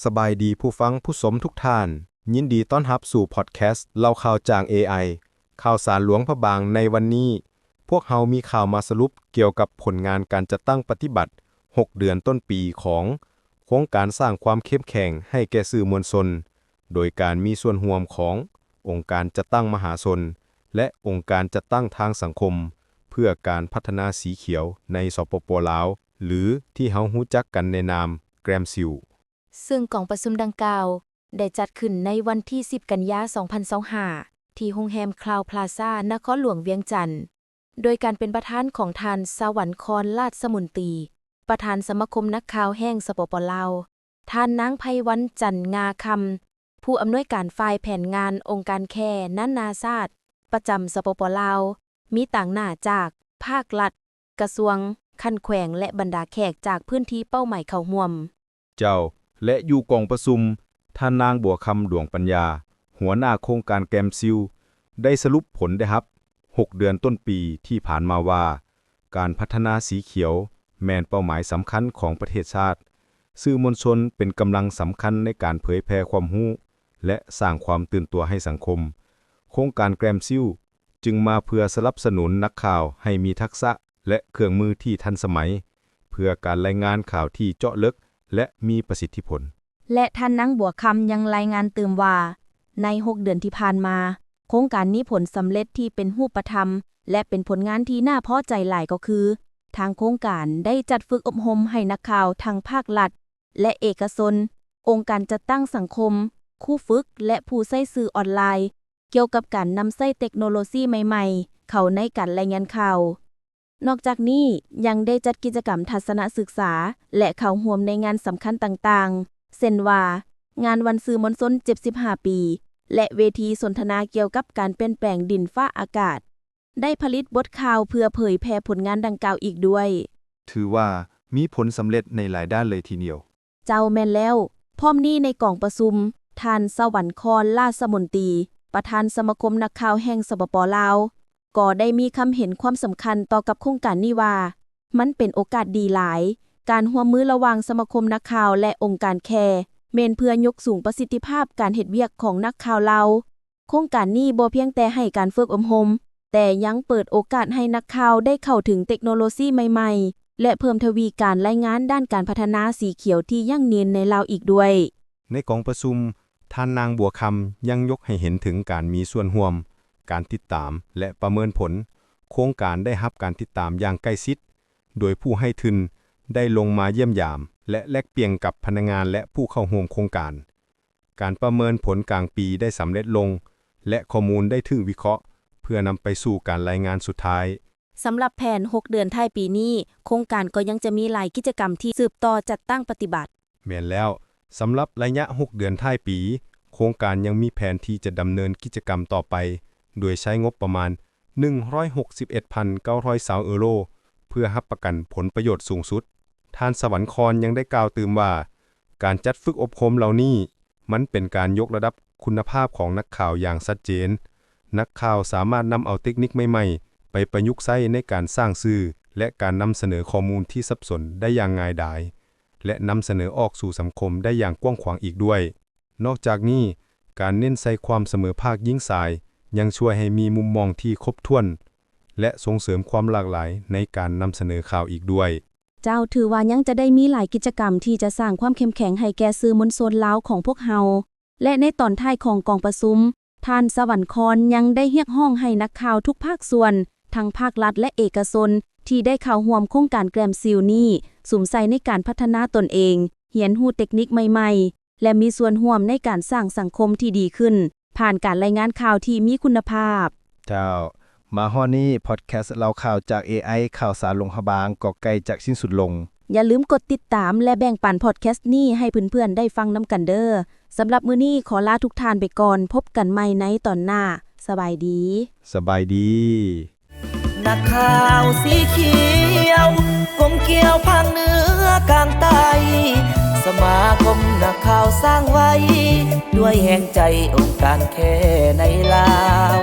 ສະບາຍດີຜູ້ຟັງຜູ້ຊົມທຸກທ່ານ, ຍິນດີຕ້ອນຮັບສູ່ພອດແຄສເລົ່າຂ່າວຈາກເອໄອ ຂ່າວສານຫຼວງພະບາງໃນວັນນີ້. ພວກເຮົາມີຂ່າວມາສະຫຼຸບກ່ຽວກັບຜົນງານການຈັດຕັ້ງປະຕິບັດຫົກເດືອນຕົ້ນປີຂອງໂຄງການສ້າງຄວາມເຂັ້ມແຂງໃຫ້ແກ່ສື່ມວນຊົນ ໂດຍການມີສ່ວນຮ່ວມຂອງອົງການຈັດຕັ້ງມະຫາຊົນ ແລະ ອົງການຈັດຕັ້ງທາງສັງຄົມ ເພື່ອການພັດທະນາສີຂຽວໃນ ສປປ ລາວ ຫຼື ທີ່ເຮົາຮູ້ຈັກກັນໃນນາມ ແກຣມຊິວ. ເຊິ່ງກອງປະຊຸມດັ່ງກ່າວໄດ້ຈັດຂຶ້ນໃນວັນທີສິບ ກັນຍາ ສອງພັນຊາວຫ້າ ທີ່ໂຮງແຮມຄຣາວພລາຊາ ນະຄອນຫຼວງວຽງຈັນ ໂດຍການເປັນປະທານຂອງທ່ານ ສະຫວັນຄອນ ລາດສະມົນຕີ ປະທານສະມາຄົມນັກຂ່າວແຫ່ງ ສປປ ລາວ, ທ່ານນາງ ໄພວັນ ຈັນງາຄຳ ຜູ້ອຳນວຍການຝ່າຍແຜນງານອົງການແຄນານາຊາດປະຈຳ ສປປ ລາວ, ມີຕາງໜ້າຈາກພາກລັດ, ກະຊວງ, ຂັ້ນແຂວງ ແລະ ບັນດາແຂກຈາກພື້ນທີ່ເປົ້າໝາຍເຂົ້າຮ່ວມ. ເຈົ້າ ແລະ ຢູ່ກອງປະຊຸມ, ທ່ານນາງ ບົວຄຳ ດວງປັນຍາ ຫົວໜ້າໂຄງການແກຣມຊິວ ໄດ້ສະຫຼຸບຜົນໄດ້ຮັບຫົກເດືອນຕົ້ນປີທີ່ຜ່ານມາວ່າ ການພັດທະນາສີຂຽວແມ່ນເປົ້າໝາຍສຳຄັນຂອງປະເທດຊາດ. ສື່ມວນຊົນເປັນກຳລັງສຳຄັນໃນການເຜີຍແຜ່ຄວາມຮູ້ ແລະ ສ້າງຄວາມຕື່ນຕົວໃຫ້ສັງຄົມ. ໂຄງການແກຣມຊິວຈຶ່ງມາເພື່ອສະໜັບສະໜູນນັກຂ່າວໃຫ້ມີທັກສະ ແລະ ເຄື່ອງມືທີ່ທັນສະໄໝ ເພື່ອການລາຍງານຂ່າວທີ່ເຈາະເລິກ ແລະ ມີປະສິດທິຜົນ. ແລະ ທ່ານນາງ ບົວຄຳ ຍັງລາຍງານຕື່ມວ່າ ໃນຫົກເດືອນທີ່ຜ່ານມາ, ໂຄງການມີຜົນສຳເລັດທີ່ເປັນຮູບປະທຳ ແລະ ເປັນຜົນງານທີ່ໜ້າພໍໃຈຫຼາຍກໍຄື ທາງໂຄງການໄດ້ຈັດຝຶກອົບຮົມໃຫ້ນັກຂ່າວທັງພາກລັດ ແລະ ເອກະຊົນ, ອົງການຈັດຕັ້ງສັງຄົມ, ຄູຝຶກ ແລະ ຜູ້ໃຊ້ສື່ອອນລາຍ ກ່ຽວກັບການນຳໃຊ້ເຕັກໂນໂລຊີໃໝ່ໆເຂົ້າໃນການລາຍງານຂ່າວ. ນອກຈາກນີ້, ຍັງໄດ້ຈັດກິດຈະກຳທັດສະນະສຶກສາ ແລະ ເຂົ້າຮ່ວມໃນງານສຳຄັນຕ່າງໆ ເຊັ່ນວ່າ ງານວັນສື່ມວນຊົນເຈັດສິບຫ້າປີ ແລະ ເວທີສົນທະນາກ່ຽວກັບການປ່ຽນແປງດິນຟ້າອາກາດ, ໄດ້ຜະລິດບົດຂ່າວເພື່ອເຜີຍແຜ່ຜົນງານດັ່ງກ່າວອີກດ້ວຍ. ຖືວ່າມີຜົນສຳເລັດໃນຫຼາຍດ້ານເລີຍທີດຽວ. ເຈົ້າ, ແມ່ນແລ້ວ. ພ້ອມນີ້ໃນກອງປະຊຸມ, ທ່ານ ສະຫວັນຄອນ ລາດສະມົນຕີ ປະທານສະມາຄົມນັກຂ່າວແຫ່ງ ສປປ ລາວ ກໍໄດ້ມີຄຳເຫັນຄວາມສຳຄັນຕໍ່ກັບໂຄງການນີ້ວ່າ ມັນເປັນໂອກາດດີຫຼາຍ. ການຮ່ວມມືລະຫວ່າງສະມາຄົມນັກຂ່າວ ແລະ ອົງການແຄ ແມ່ນເພື່ອຍົກສູງປະສິດທິພາບການເຮັດວຽກຂອງນັກຂ່າວລາວ. ໂຄງການນີ້ບໍ່ພຽງແຕ່ໃຫ້ການຝຶກອົບຮົມ, ແຕ່ຍັງເປີດໂອກາດໃຫ້ນັກຂ່າວໄດ້ເຂົ້າເຖິງເຕັກໂນໂລຊີໃໝ່ໆ ແລະ ເພີ່ມທະວີການລາຍງານດ້ານການພັດທະນາສີຂຽວທີ່ຢັ້ງຍືນໃນລາວອີກດ້ວຍ. ໃນກອງປະຊຸມ, ທ່ານນາງ ບົວຄຳ ຍັງຍົກໃຫ້ເຫັນເຖິງການມີສ່ວນຮ່ວມ, ການຕິດຕາມ ແລະ ປະເມີນຜົນ. ໂຄງການໄດ້ຮັບການຕິດຕາມຢ່າງໃກ້ຊິດ ໂດຍຜູ້ໃຫ້ທຶນໄດ້ລົງມາຢ້ຽມຢາມ ແລະ ແລກປ່ຽນກັບພະນັກງານ ແລະ ຜູ້ເຂົ້າຮ່ວມໂຄງການ. ການປະເມີນຜົນກາງປີໄດ້ສຳເລັດລົງ ແລະ ຂໍ້ມູນໄດ້ຖືກວິເຄາະເພື່ອນຳໄປສູ່ການລາຍງານສຸດທ້າຍ. ສຳລັບແຜນຫົກເດືອນທ້າຍປີນີ້, ໂຄງການກໍຍັງຈະມີຫຼາຍກິດຈະກຳທີ່ສືບຕໍ່ຈັດຕັ້ງປະຕິບັດ. ແມ່ນແລ້ວ, ສຳລັບໄລຍະຫົກເດືອນທ້າຍປີ, ໂຄງການຍັງມີແຜນທີ່ຈະດຳເນີນກິດຈະກຳຕໍ່ໄປ, ໂດຍໃຊ້ງົບປະມານ ໜຶ່ງຮ້ອຍຫົກສິບເອັດພັນເກົ້າຮ້ອຍຊາວເອີໂຣ ເພື່ອຮັບປະກັນຜົນປະໂຫຍດສູງສຸດ. ທ່ານ ສະຫວັນຄອນ ຍັງໄດ້ກ່າວຕື່ມວ່າ, ການຈັດຝຶກອົບຮົມເຫຼົ່ານີ້ ມັນເປັນການຍົກລະດັບຄຸນນະພາບຂອງນັກຂ່າວຢ່າງຊັດເຈນ. ນັກຂ່າວສາມາດນຳເອົາເຕັກນິກໃໝ່ໆ ໄປປະຍຸກໃຊ້ໃນການສ້າງສື່ ແລະ ການນຳສະເໜີຂໍ້ມູນທີ່ສັບສົນໄດ້ຢ່າງງ່າຍດາຍ ແລະ ນຳສະເໜີອອກສູ່ສັງຄົມໄດ້ຢ່າງກວ້າງຂວາງອີກດ້ວຍ. ນອກຈາກນີ້, ການເນັ້ນໃສ່ຄວາມສະເໝີພາກຍິງຊາຍ ຍັງຊ່ວຍໃຫ້ມີມຸມມອງທີ່ຄົບຖ້ວນ ແລະ ສົ່ງເສີມຄວາມຫຼາກຫຼາຍໃນການນຳສະເໜີຂ່າວອີກດ້ວຍ. ເຈົ້າ, ຖືວ່າຍັງຈະໄດ້ມີຫຼາຍກິດຈະກຳທີ່ຈະສ້າງຄວາມເຂັ້ມແຂງໃຫ້ແກ່ສື່ມວນຊົນລາວຂອງພວກເຮົາ. ແລະ ໃນຕອນທ້າຍຂອງກອງປະຊຸມ, ທ່ານ ສະຫວັນຄອນ ຍັງໄດ້ຮຽກຮ້ອງໃຫ້ນັກຂ່າວທຸກພາກສ່ວນ, ທັງພາກລັດ ແລະ ເອກະຊົນ ທີ່ໄດ້ເຂົ້າຮ່ວມໂຄງການແກຣມຊິວນີ້ ສຸມໃສ່ໃນການພັດທະນາຕົນເອງ, ຮຽນຮູ້ເຕັກນິກໃໝ່ໆ ແລະ ມີສ່ວນຮ່ວມໃນການສ້າງສັງຄົມທີ່ດີຂຶ້ນ ຜ່ານການລາຍງານຂ່າວທີ່ມີຄຸນນະພາບ. ເຈົ້າ, ມາຮອດນີ້ ພອດແຄສເລົ່າຂ່າວຈາກເອໄອ ຂ່າວສານຫຼວງພະບາງ ກໍໃກ້ຈະສິ້ນສຸດລົງ. ຢ່າລືມກົດຕິດຕາມ ແລະ ແບ່ງປັນພອດແຄສນີ້ໃຫ້ເພື່ອນໆໄດ້ຟັງນຳກັນເດີ້. ສຳລັບມື້ນີ້ຂໍລາທຸກທ່ານໄປກ່ອນ, ພົບກັນໃໝ່ໃນຕອນໜ້າ. ສະບາຍດີ. ສະບາຍດີ. ນັກຂ່າວສີຂຽວ ກົມກຽວພາກເໜືອກາງໃຕ້ ສະມາຄົມນັກຂ່າວສ້າງໄວ້ ດ້ວຍແຮງໃຈອົງການແຄໃນລາວ.